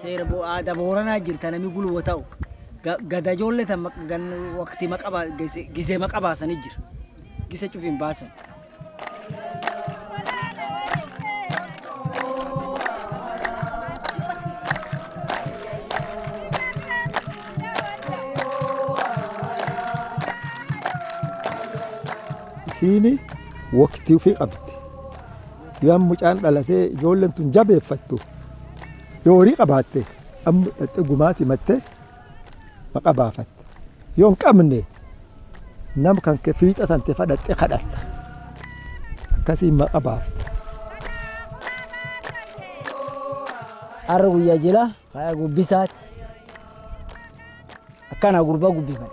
Seera aadaa Booranaa jirta namni gulwa ta'u. Gada ijoollee tan waqtii maqa gisee maqa baasanii jira. Gise cufiin baasan. Isiin waqtii ofii qabdi. Yoo mucaan dhalatee ijoolleen tun jabeeffattu yoo horii qabaatte amma dhaxxee gumaati himattee maqa baafatte. Yoo hin qabne nama kan kee fiixa tante fadhattee kadhatta. Akkasiin maqa baafta. Har'a guyyaa jila kaya gubbisaati. Akkana gurbaa gubbifan.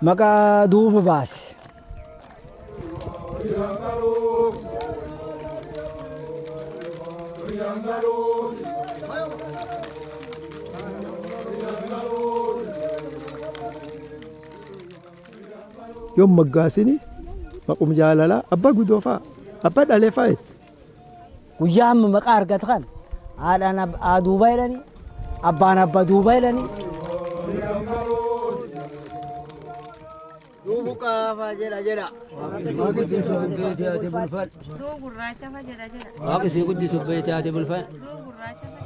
Maqaa duuba baase. Yoo moggaasini maqum jaalalaa abbaa gudoo fa'a abbaa dhalee fa'a jetti. Guyyaa amma maqaa argatu kan haadhaan duuba jedhanii abbaan abba duuba jedhanii. Duubu qaafa jedha jedha. Duub gurraacha fa jedha jedha. Waaqni si guddisuuf beekte ati bulfaa. Duub gurraacha fa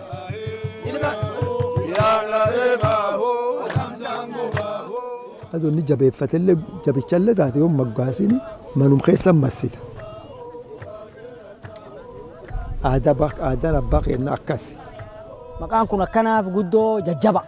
Adoo inni jabeeffatellee jabichallee taate yoo moggaasini manum keessa massita. Aadaan abbaa keenyaa akkas. Maqaan kun akkanaaf guddoo jajjaba.